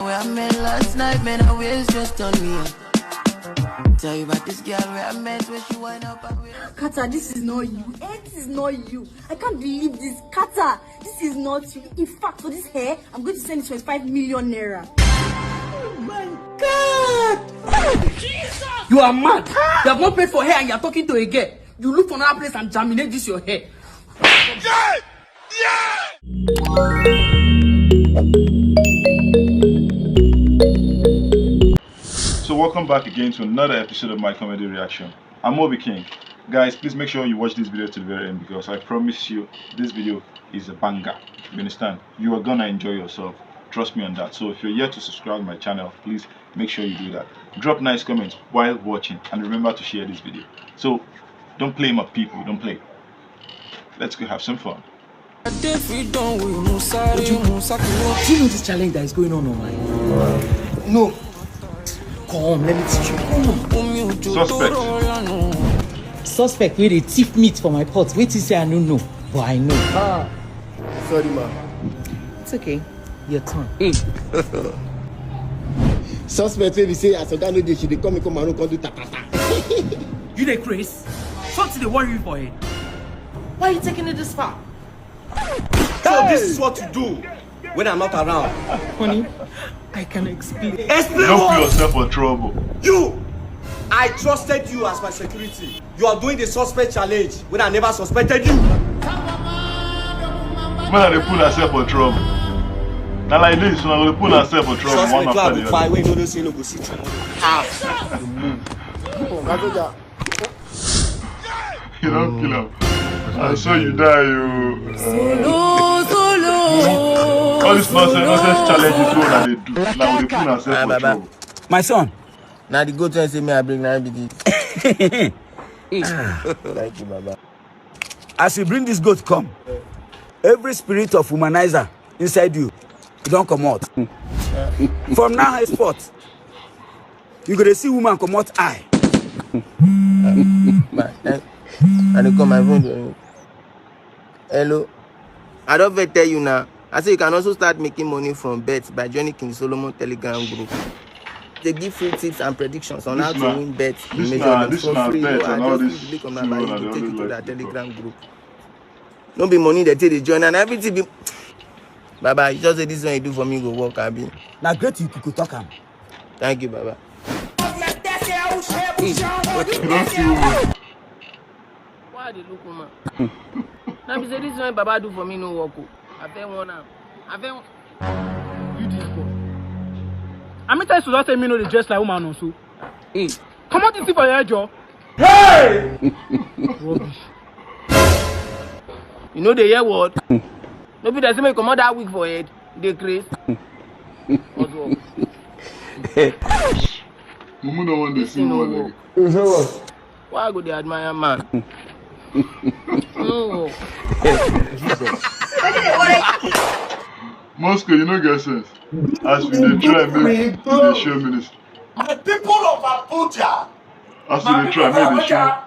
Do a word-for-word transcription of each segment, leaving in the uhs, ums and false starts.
Where I met last night, man, I always just turn me on. Tell you about this girl where I met when she wind up her waist. Kata, this is not you. Eh, this is not you. I can't believe this. Kata, this is not you. In fact, for this hair, I'm going to send you twenty-five million naira. Oh my God! You are mad. You have not paid for hair and you are talking to a girl. You look for another place and germinate this your hair. So welcome back again to another episode of my comedy reaction. I'm Obi King. Guys, please make sure you watch this video to the very end because I promise you this video is a banger. You understand? You are gonna enjoy yourself. Trust me on that. So if you're yet to subscribe to my channel, please make sure you do that. Drop nice comments while watching and remember to share this video. So don't play, my people, don't play. Let's go have some fun. Do you know this challenge that is going on online? No. Come, let me teach you. Come. Suspect. Suspect wey dey thief meat for my pot. Wetin say I no know, but I know. Sorry, ma. It's okay. Your turn. Suspect wey be say as oga no dey, she dey come me come my room come do takata. You dey craze? Something dey worry you for head. Why are you taking it this far? So this is what you do when I'm not around. Honey, I can explain. Explain Don't put what? Yourself for trouble. You! I trusted you as my security. You are doing the suspect challenge when I never suspected you. Man, they put herself for trouble. Now like this, now they put herself for trouble. One Suspect after the wey I go find other. Wey no know say no go see tomorrow. Ah. My soldier, You don't kill him. I saw you die, you. Solo, solo. All this nonsense, nonsense challenges wey una dey do. Now they put herself for trouble. My son, na the goat wey say me I bring na be the. Thank you, Baba. As you bring this goat come, every spirit of womanizer inside you, you don comot. From now henceforth, you go dey see woman comot eye. Ma, eh, I dey call my phone. Hello. I don fit tell you now. I say you can also start making money from bets by joining King Solomon Telegram group. They give free tips and predictions on how to win bets in major leagues for free. No, I just need to make una buy the ticket to that Telegram group. No be money they take dey join and everything be. Baba, you just say this one you do for me go work, abi? Na great you go talk am. Thank you, Baba. You don't see woman. Why I dey look woman? Na be say this one Baba do for me no work o. I fit warn am. I fit warn you this boy. I mean tell you to say me no dey dress like woman also. Hey. Comot this thing for your head, Joe. Hey! Rubbish. You know they hear word? No be that say make you comot that wig for head. You dey craze. What's wrong? Mumu no want to see woman. Why I go dey admire man? No. Moscow, you no get sense. As we dey try make you dey show ministry. The people of Abuja, As we dey try make you dey show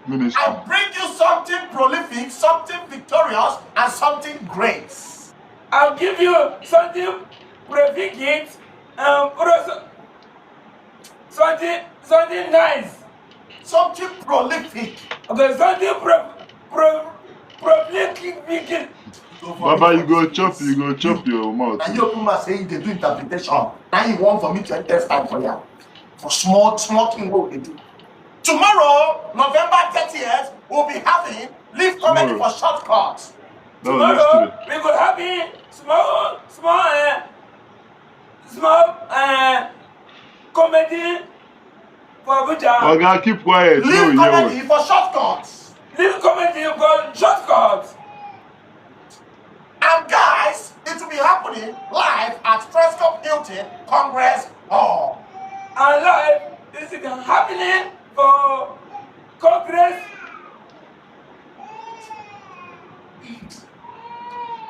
ministry. I bring you something prolific, something victorious, and something great. I'll give you something prolific, um, pro- something, something nice. Something prolific. Okay, something pro- pro- prolific. Baba, you go chop, you go chop your mouth. And you open mouth say you dey do interpretation. Now you want for me to enter time for you. For small, small thing wey we dey do. Tomorrow, November thirtieth, we'll be having live comedy Tomorrow. for shortcuts. That was Tomorrow yesterday. We go have it small, small, uh, small uh, comedy for Abuja. Oga, keep quiet. No, Live you hear comedy what? For shortcuts. Live comedy for shortcuts. And guys, it will be happening live at Fresco Hilton Congress Hall. And live is happening for Congress.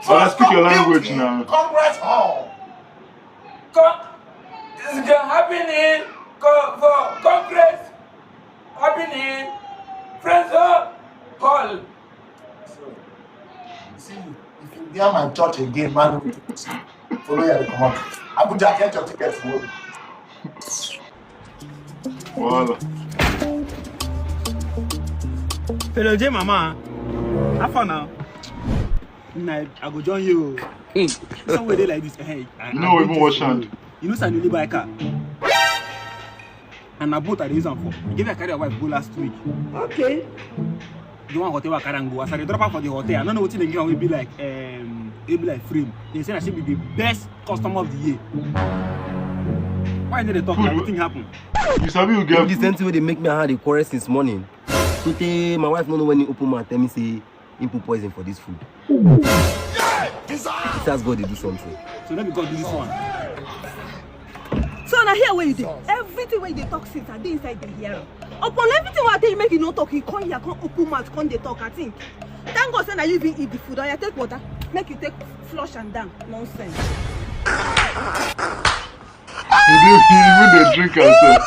Oga, speak your language Hilton now. Congress Hall. Co- is happening co- for Congress happening Fresco Hall. See, if you hear my church again, man, Follow you, come on. Abuja, get your ticket tomorrow. Wahala. Hello, J Mama. How far now? Nah, I go join you. Somewhere dey like this. Hey, I, You know, I we even wash hand. You know, sir, newly buy car. And na boat I dey use am for. E get where I carry my wife go last week. Okay. The one hotel wey I carry am go. As I dey drop am for the hotel, I no know wetin dey give am wey be like, um, wey be like frame. They say na she be the best customer of the year. Why you no dey talk? Good. Wetin happen? You sabi you get This same thing wey dey make me and her dey quarrel since morning. Today, my wife no know when he open mouth tell me say he put poison for this food. This has God dey do something. So let me go do this one. So na here where you dey. Everything wey you dey talk since I dey inside dey hear am. Upon everything wey I tell you make you no talk, you come here, come open mouth, come dey talk. I think. Thank God say na you even eat the food. Oya, take water, make you take flush am down. Nonsense. You dey you even dey drink am sef.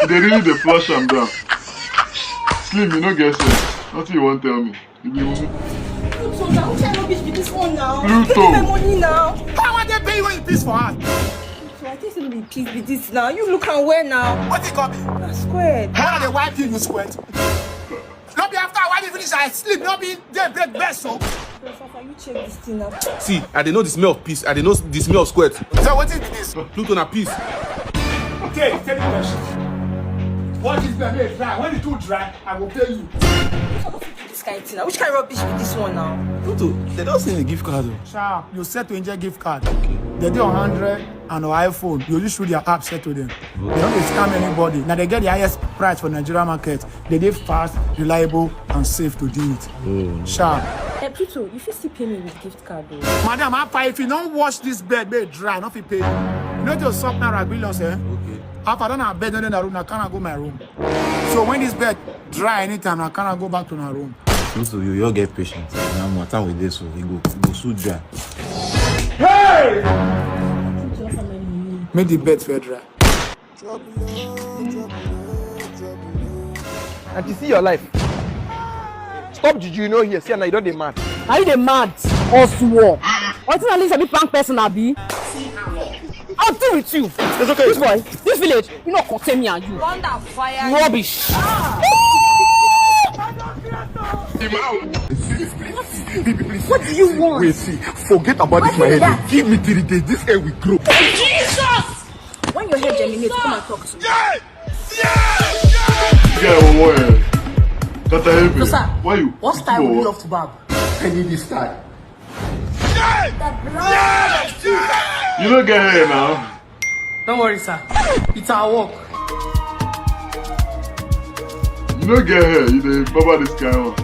You dey really dey flush am down. Slim, you no get sense. Nothing you wan tell me. You be mumu. Pluto, now which kind rubbish be this one now? Pluto. Give me my money now. How I dey pay you when you piss for her? So I think say no be piss be this now. You look am well now. What you call me? Na square. How I dey wipe you, you square? No be after I wipe you finish, I sleep. No be dey break best so. Professor, you check this thing now. See, I dey know the smell of piss. I dey know the smell of squirt. So wetin be this? Pluto na piss. Okay, tell me question. What is the name dry? When the two dry, I go pay you. This kind thing now. Which kind rubbish be this one now? Pluto, they don send a gift card o. Sharp, you set to enjoy gift card. They dey on hundred and on iPhone. You only show their app set to them. They don't dey scam anybody. Now they get the highest price for Nigeria market. They dey fast, reliable, and safe to do it. Sharp. Eh, Pluto, you fit still pay me with gift card o. Madam, how far if you don't wash this bed, bed dry, no fit pay you. You know to suck na ragbillons, eh? Okay. How far don I bed under the room, I can't go my room. So when this bed dry anytime, I can't go back to my room. So, so you, you get patience. Now, my time with this, so we go, we go soon dry. Make the bed fair dry. And to see your life. Stop juju, you know here. See, now you don't dey mad. Are you the mad or swore? Wetin na listen be prank person abi? I'll deal with you. It's okay. This boy, this village, you know, contain me and you. Thunder fire. Rubbish. What do you want? Wait, see, forget about this my head. Give me three days. This hair will grow. Jesus! When your head germinate, come and talk to me. Yeah, yeah, yeah. Kata, help me. So, sir, why you? What style would you love to barb? Any this style. You don't get hair now. Don't worry, sir. It's our work. You don't get hair. You dey baba this kind one.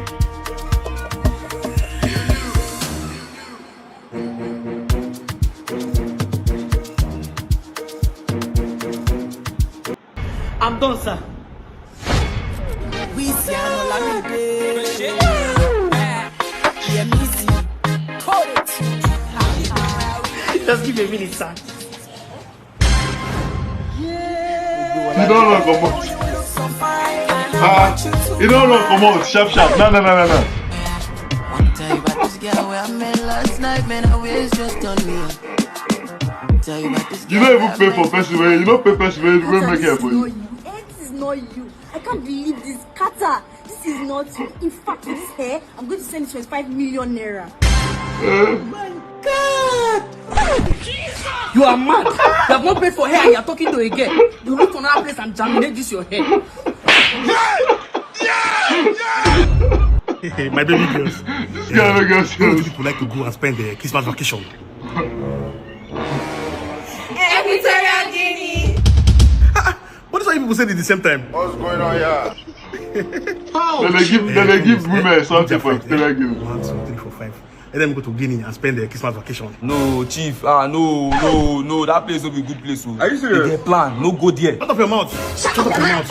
I'm done, sir. We see Olamide. Yeah, Missy. Just give me a minute, sir. You don't run comot. Ah, you don't run comot. Sharp, sharp. No, no, no, no, no. I'll tell you about this girl where I met last night, man. I wish just on me. Tell you about this You don't even pay for person wey you no pay person wey wey make hair for you. This is not you. I can't believe this. Kata, this is not you. In fact, with this hair, I'm going to send you twenty-five million naira. Eh? My God! You are mad. You have not paid for hair and you are talking to a girl. You look for another place and germinate this your hair. My baby girls. This guy no get sense. People like to go and spend their Christmas vacation. Equatorial Guinea. What is why people say it at the same time? What's going on here? How? Then they give, then they give women something for Equatorial Guinea. One, two, three, four, five. Let them go to Guinea and spend their Christmas vacation. No, chief. Ah, no, no, no. That place no be good place. Oh. Are you serious? They get plan. No go there. Shut up your mouth. Shut up your mouth.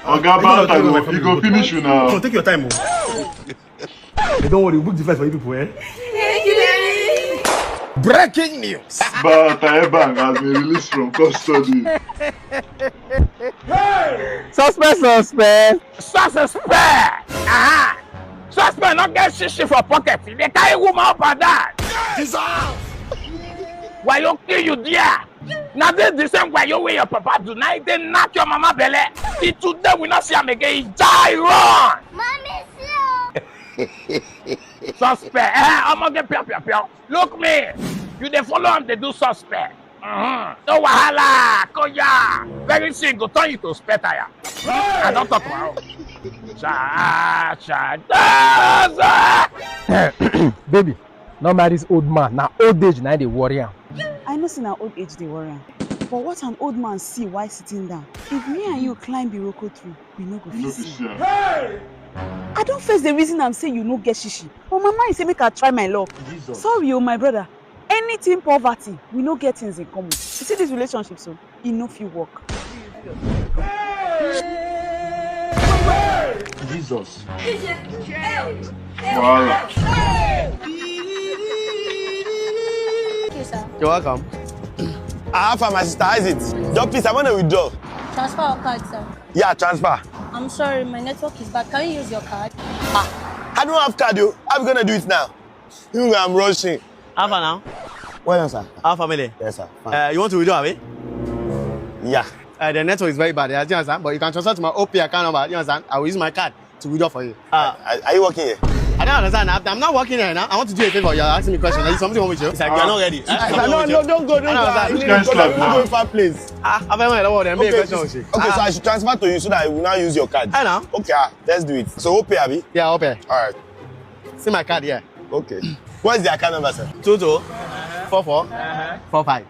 Oga Banta, you go finish you now. Come, take your time. Oh. Hey, don't worry, we'll book the flight for you people, eh? Thank you, Daddy. Breaking news. Bata Ebang has been released from custody. Suspect, suspect. Suspect. Aha. Suspect not get shishi for pocket. They carry woman up and down. Jesus. Wayo kill you there. Na this the same wayo wey your papa do, na e dey knock your mama belle. Till today we no see am again, e die run. Mommy, see. Suspect. Eh, omoge pio pio pio. Look me. You dey follow am dey do suspect. Uh-huh. No wahala, koya. Very soon go turn you to spare tire. I don talk my own. Cha cha cha. Baby, no marry this old man. Na old age na dey worry am. I know say na old age dey worry am. But what an old man see while sitting down. If me and you climb Iroko tree, we no go fit see. I don first dey reason am say you no get shishi. But my mind say make I try my luck. Sorry o, my brother. Anything poverty, we no get things in common. You see this relationship so, e no fit work. Jesus. Wahala. Okay, sir. You're welcome. Ah, how far, my sister? How is it? Just please, I want to withdraw. Transfer or card, sir? Yeah, transfer. I'm sorry, my network is bad. Can you use your card? I don't have card, yo. How we gonna do it now? You know I'm rushing. How far now? Well done, sir. How family? Yes, sir. Fine. Uh, you want to withdraw, abi? Yeah. Uh, the network is very bad. I understand, but you can transfer to my O P account number. You understand? I will use my card to withdraw for you. Uh, Are, are you working here? I don't understand. I'm, I'm not working here now. I want to do a favor. You're asking me questions. There's something wrong with you. It's like you're not ready. No, no, don't go, don't go. I don't really understand. Don't go far place. Ah, I've been waiting. What? I'm Okay, being so, question. okay, so I should transfer to you so that you will now use your card. I know. Okay, ah, let's do it. So, O P, abi? Yeah, O P. All right. See my card here. Okay. What's the account number, sir? Two two four four four five.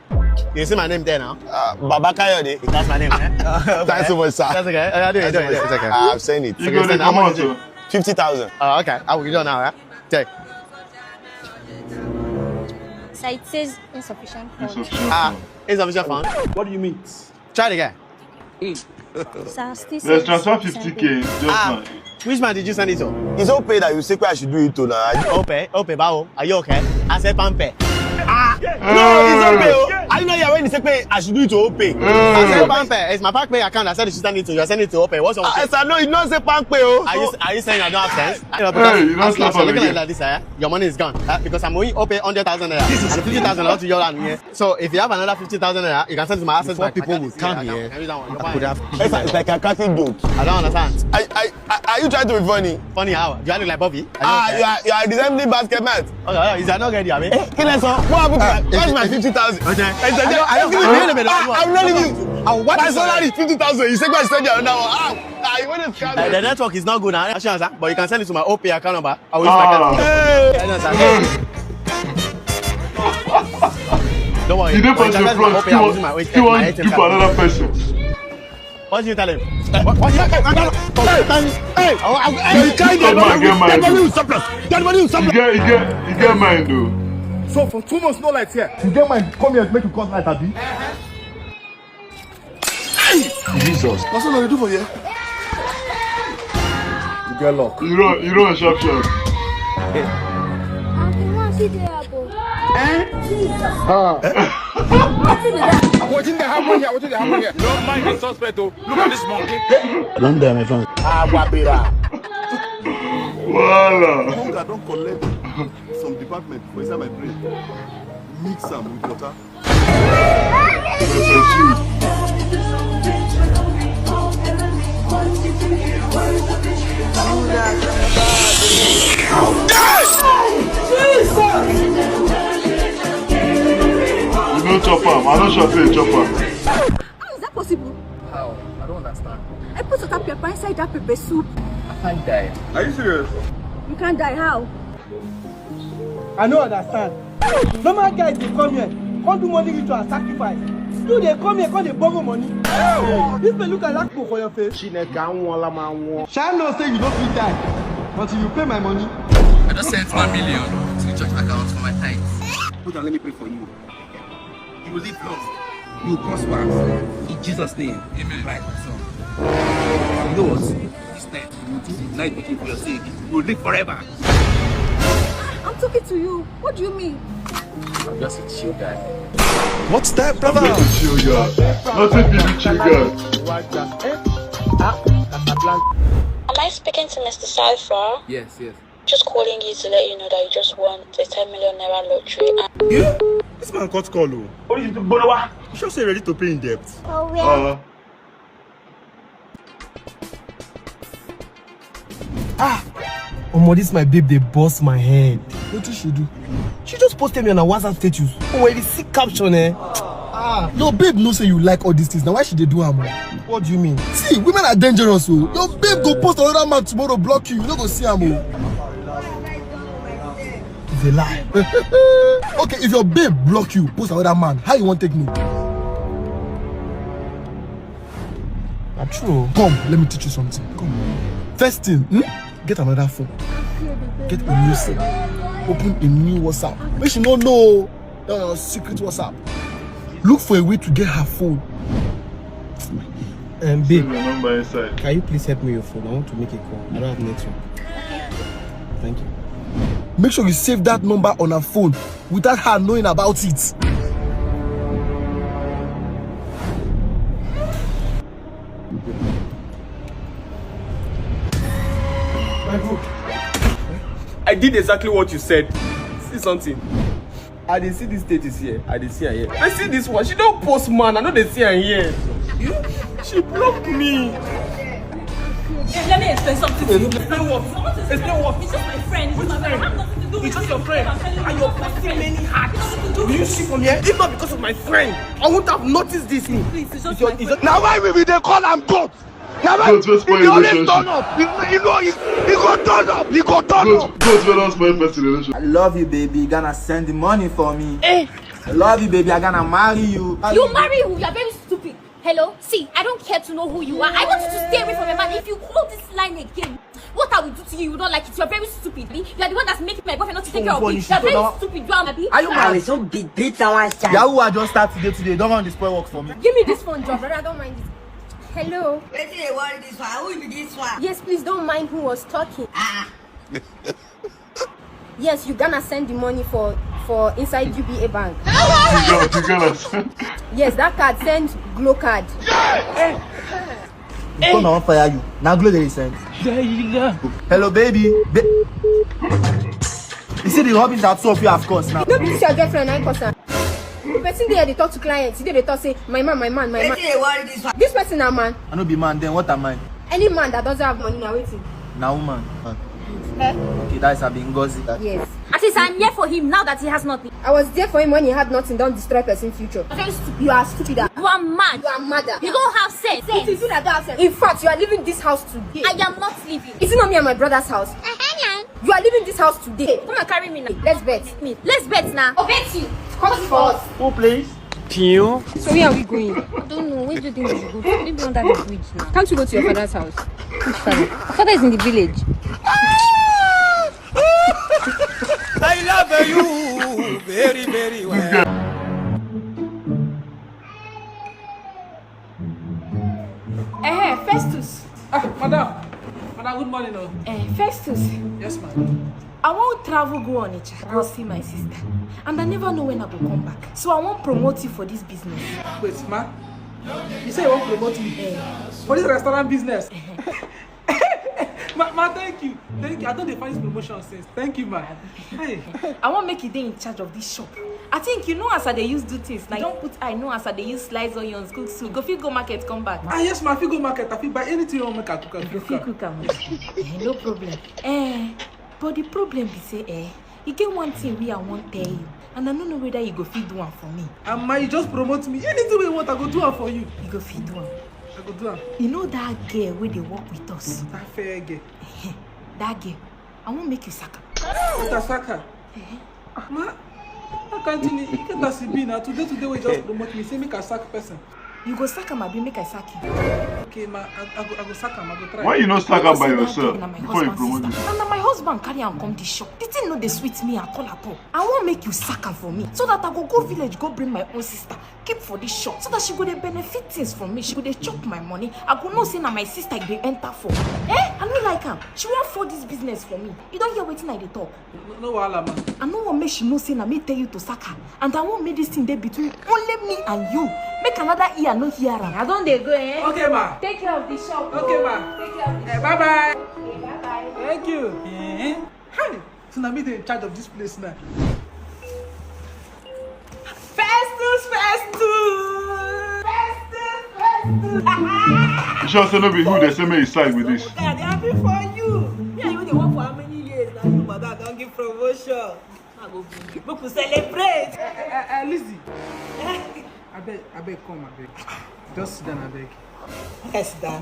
You see my name there now? Uh, Baba Kayode. That's my name. Eh? Thanks so much, sir. That's okay. I do it. Do it. It's okay. Uh, I've sent it. You go dey come out o. Fifty thousand. Oh, okay. I will do now. Eh? Take. Sir, it says insufficient funds. Insufficient Ah, fund. Insufficient fund. What do you mean? Try it again. Sir, still There's same- transfer same fifty thing. K just Ah, now. Which man did you send it to? It's O P that you say I should do it to now. O P, O P, báwo? Are you okay? I said Pampe. Ah, no, it's O P. Oh. I know you when you say pay, I should do it to O P. I said Pampe. It's my Pampe account. I said you should send it to. You send it to O P. What's wrong with I you? said no, you don't say Pampe. Oh. Are you, are you saying I don't have sense? You know, Hey, you don't as, slap as you're am looking again. Like this, eh? Your money is gone, eh? Because I'm owing O P hundred thousand naira and fifty thousand out to your hand here. So if you have another fifty thousand naira, you can send to my access. Before bank. People will come here, I could have. It's like, it's like a cracking joke. I don't understand. I, I, I, are you trying to be funny? Funny how? Do I look like Bobby? Ah, you are, you are resembling basket man. Oh, yeah, is that not ready, abi? Kí lẹ sọ? What happened to that? Where's my fifty thousand? Okay. It's a I don't, I don't, joke. I don't, I don't, Ah, I'm not leaving you. I want My this salary is fifty thousand. You say go and send you another one. Ah, ah, you want to scam Uh, me? the network is not good now. Actually, sir, but you can send it to my O P account number. I will use my card. Ah. You understand? Don't worry. You dey When person transfer to my front. O P, You I will want, use my you want A T M do for card. Another person. What did you tell him? What, what you tell him? Hey, hey, hey, oh, I, I, This man get mind. That money you You get, you get, you get mind though. So for two months, no light here. You get mind, come here, make you cut light, abi? Jesus. That's what I do for you. You get luck. You run, you run sharp sharp. Uncle, man, see the apple. Wetin dey happen here? Wetin dey happen here? Don't mind the suspect, oh. Look at this monkey. I don't die, my friend. Wahala. Hunger don collect some department for inside my brain. Mix am with water. You no chop am. I no sure say you chop am. How is that possible? How? I don't understand. I put water pepper inside that pepper soup. I can't die. Are you serious? You can't die. How? I no understand. Normal guys dey come here, come do money ritual and sacrifice. You dey come here, come dey borrow money. This may look like lakpo for your face. Chineke anwụọla m anwụọ. Shall know say you no fit die until you pay my money. I just sent one million to the church account for my tithes. Put and let me pray for you. You will live long. You will prosper. In Jesus' name. Amen. Right, so. You know what? This night, you will do night begin for your sake. You will live forever. I'm talking to you. What do you mean? I'm just a chill guy. What's that, brother? I'm just a chill guy. Nothing be the chill guy. Am I speaking to Mister Cypher? Yes, yes. Just calling you to let you know that you just won the ten million naira lottery. And You? This man cut call o. Orí ti gbóná wá. You sure say you ready to pay in debt? Oh, well. Uh, Ah! Omo, this my babe dey burst my head. Wetin she do? She just posted me on her WhatsApp status. Oh, well, the sick caption, eh? Ah, your babe know say you like all these things. Now why she dey do am? What do you mean? See, women are dangerous. Oh, your babe go post another man tomorrow, block you. You no go see am. Oh. It's a lie. Okay, if your babe block you, post another man, how you wan take know? Na true. Come, let me teach you something. Come. First thing, hmm? Get another phone. Get a new sim. Open a new WhatsApp. Make she no know. That your secret WhatsApp. Look for a way to get her phone. Um, babe, save your number inside. Can you please help me your phone? I want to make a call. I don't have network. Thank you. Make sure you save that number on her phone without her knowing about it. My bro, I did exactly what you said. See something. I dey see this status here. I dey see her here. I see this one. She don't post man. I know they see her here. You? She blocked me. Let me explain something to you. Explain what? Explain what? He's just my friend. He's my friend. I have nothing to do with. He's just your friend. And you're posting many ads. Do you see from here? If not because of my friend, I wouldn't have noticed this thing. Please, it's just my friend. Now why we dey call am goat? Now why? Goat wey spoil relationship. He go turn up. He go turn up. He go turn up. Goat wey don spoil person relationship. I love you, baby. Gonna send the money for me. Eh. I love you, baby. I gonna marry you. You marry who? You're very stupid. Hello? See, I don't care to know who you are. I want you to stay away from a man. If you call this line again, what I will do to you, you will not like it. You're very stupid. You're the one that's making my boyfriend not to take care of me. You're very stupid. You are my. Are you mad? So big, big someone shine. Yahoo, I just start today. Today, don't want to spoil work for me. Give me this phone, John, brother. I don't mind it. Hello. Wetin dey worry this one? Who be this one? Yes, please don't mind who was talking. Ah. Yes, you gonna send the money for for inside U B A bank. You gonna, you gonna send. Yes, that card, send Glo card. Come, I wan fire you. Now Glo dey send. Hello, baby. Ba- you see the rubbish that two of you have caused now. No be this your girlfriend, I cause am. The person there dey talk to clients. He dey talk say, "My man, my man, my man." Wetin dey worry this one? This person na man. I no be man, then what am I? Any man that doesn't have money na wetin? Na woman. Eh? Okay, that's Abi Ngozi. Yes. At least I'm here for him now that he has nothing. I was there for him when he had nothing. Don't destroy person future. Very stupid. You are stupid. You are mad. You are mad. You don't have sense. It is you that don't have sense. In fact, you are leaving this house today. I am not leaving. Is it not me and my brother's house? You are leaving this house today. Come and carry me now. Let's bet. Me. Let's bet now. I'll bet you. Come for us. Who plays? Pio. So where are we going? I don't know. Where do you think we should go to? Maybe under the bridge now. Can't you go to your father's house? Which father? Father is in the village. I love you very, very well. Eh, Festus. Ah, madam. Madam, good morning. Oh. Eh, Festus. Yes, ma'am. I wan travel go Onitsha go see my sister, and I never know when I go come back. So I wan promote you for this business. Wait, ma. You say you wan promote me? Eh. For this restaurant business? Ma, ma, thank you. Thank you. I don dey find this promotion since. Thank you, ma. Hey. I wan make you dey in charge of this shop. I think you know as I dey use do things. Like, you don put eye know as I dey use slice onions, cook soup. Go fit go market, come back. Ah, yes, ma. I fit go market. I fit buy anything you wan make I cook. I fit cook am. Eh, no problem. Eh, but the problem be say, eh, e get one thing wey I wan tell you, and I no know whether you go fit do am for me. And ma, you just promote me. Anything wey you want, I go do am for you. You go fit do am. I go do am. You know that girl wey dey work with us? That fair girl. That girl. I wan make you sack am. Make I sack her? Eh? Ma, that kind thing, e get as e be na. Today, today wey just promote me, say make I sack person. You go sack am, abi make I sack you? Okay, ma, I, I go, I go sack am. I go try. Why you no sack am by yourself before you promote me? And na my husband carry am come this shop. The thing no dey sweet me at all at all. I wan make you sack am for me, so that I go go village go bring my own sister, keep for this shop, so that she go dey benefit things from me. She go dey chop my money. I go know say na my sister e dey enter for. Eh? I no like am. She wan fall this business for me. You don hear wetin I dey talk? No, no wahala, ma. I no wan make she know say na me tell you to sack her, and I wan make this thing dey between only me and you. Make another ear no hear am. I don dey go, eh? Okay, ma. Take care of the shop. Okay, ma. Take care of the shop. Eh, bye bye. Okay, bye bye. Thank you. Eh? Hi. So na me dey in charge of this place now. Festus! Festus! Festus! You sure say no be who dey say make you side with this? Oga, they happy for you. Me and you dey work for how many years now? You, madam, don give promotion. I go bring you. Make we celebrate. Eh, eh, eh, Lizzie. Abeg, abeg, come, abeg. Just sit down, abeg. Yes, Dan.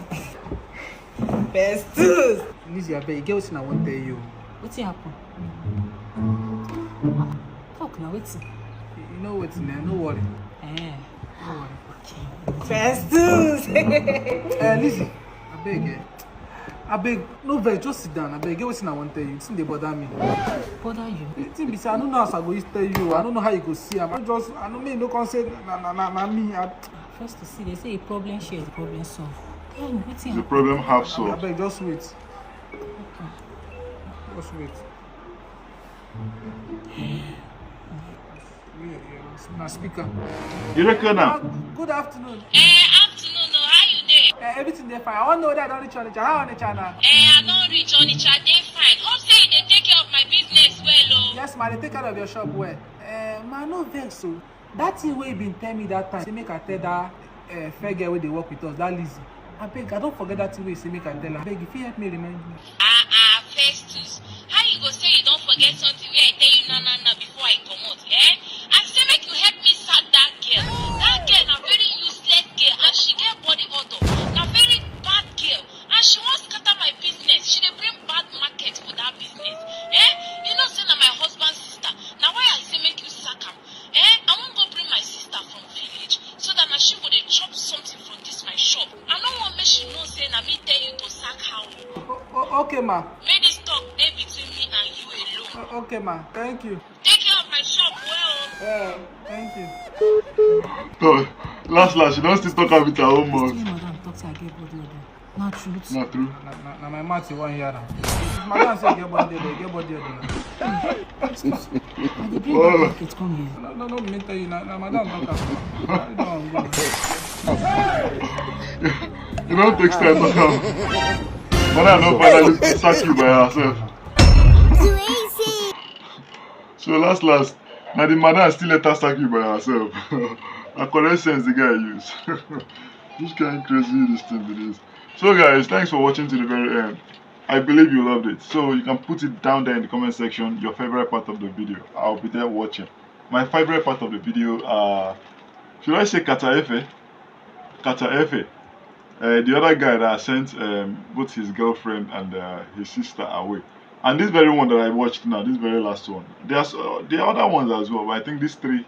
Festus. Lizzie, abeg, e get wetin I wan tell you. Wetin happen? Talk na, wetin? You, you know wetin, eh? No worry. Eh. No worry. Okay. Festus. Eh, Lizzie, abeg, eh. Abeg, no vex, just sit down. Abeg, e get wetin I wan tell you. Wetin dey bother me? Bother you? The thing be say, I no know as I go use tell you. I no know how you go see am. I just, I no, make you no come say na, na, na, na me. I First to see, they say a problem share is a problem solved. Wetin happen? The problem half solved. Abeg, just wait. Just wait. Yeah, yeah, na speaker. You reckon now? Ah, good afternoon. Eh, afternoon o, how you dey? Eh, everything dey fine. I wan know whether I don reach Onitsha. How Onitsha now? Eh, I don reach Onitsha, dey fine. Hope say you dey take care of my business well o. Yes ma, I dey take care of your shop well. Eh, ma, no vex o. That thing wey you bin tell me that time, say make I tell that, eh, fair girl wey dey work with us, that Lizzie. Abeg, I don forget that thing wey you say make I tell her. Abeg, you fit help me remind me? Ah, ah, Festus, how you go say you don forget something wey I tell you now, now, now before I comot, eh? I say make you help me sack that girl. That girl na very useless girl and she get body odor. Na very bad girl and she wan scatter my business. She dey bring bad market for that business. Eh? You know say na my husband sister. Na why I say make you sack am. Eh? I wan go bring my sister from village so that na she go dey chop something from this my shop. I no wan make she know say na me tell you to sack her o. O-, o-, okay ma. Make this talk dey between me and you alone. O-, okay ma. Thank you. Take care of my shop well o. Yeah, thank you. Oh, last last, she don still talk am with her own mouth. This madam talk say I get body odor. Na truth. Na true. Na, na, na my mouth you wan hear am. If madam say get body odor, get body odor na. I dey bring bad market come here. No, no, no, me tell you, na, na madam talk am. Carry that one go. You don take style talk am. Madam don finally sack you by herself. So last last, na the madam still let her sack you by herself. Na correct sense the guy use. Which kind crazy this thing be this? So guys, thanks for watching to the very end. I believe you loved it. So you can put it down there in the comment section, your favorite part of the video. I'll be there watching. My favorite part of the video, uh, should I say Kataefe? Kataefe. Uh, the other guy that sent, um, both his girlfriend and, uh, his sister away. And this very one that I watched now, this very last one. There's, uh, the other ones as well, but I think these three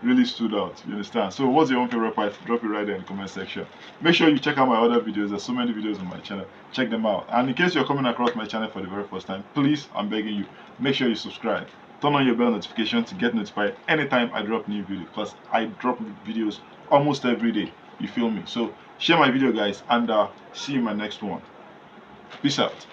really stood out. You understand? So what's your own favorite part? Drop it right there in the comment section. Make sure you check out my other videos. There's so many videos on my channel. Check them out. And in case you're coming across my channel for the very first time, please, I'm begging you, make sure you subscribe. Turn on your bell notification to get notified anytime I drop new video, because I drop videos almost every day. You feel me? So share my video, guys, and, uh, see you in my next one. Peace out.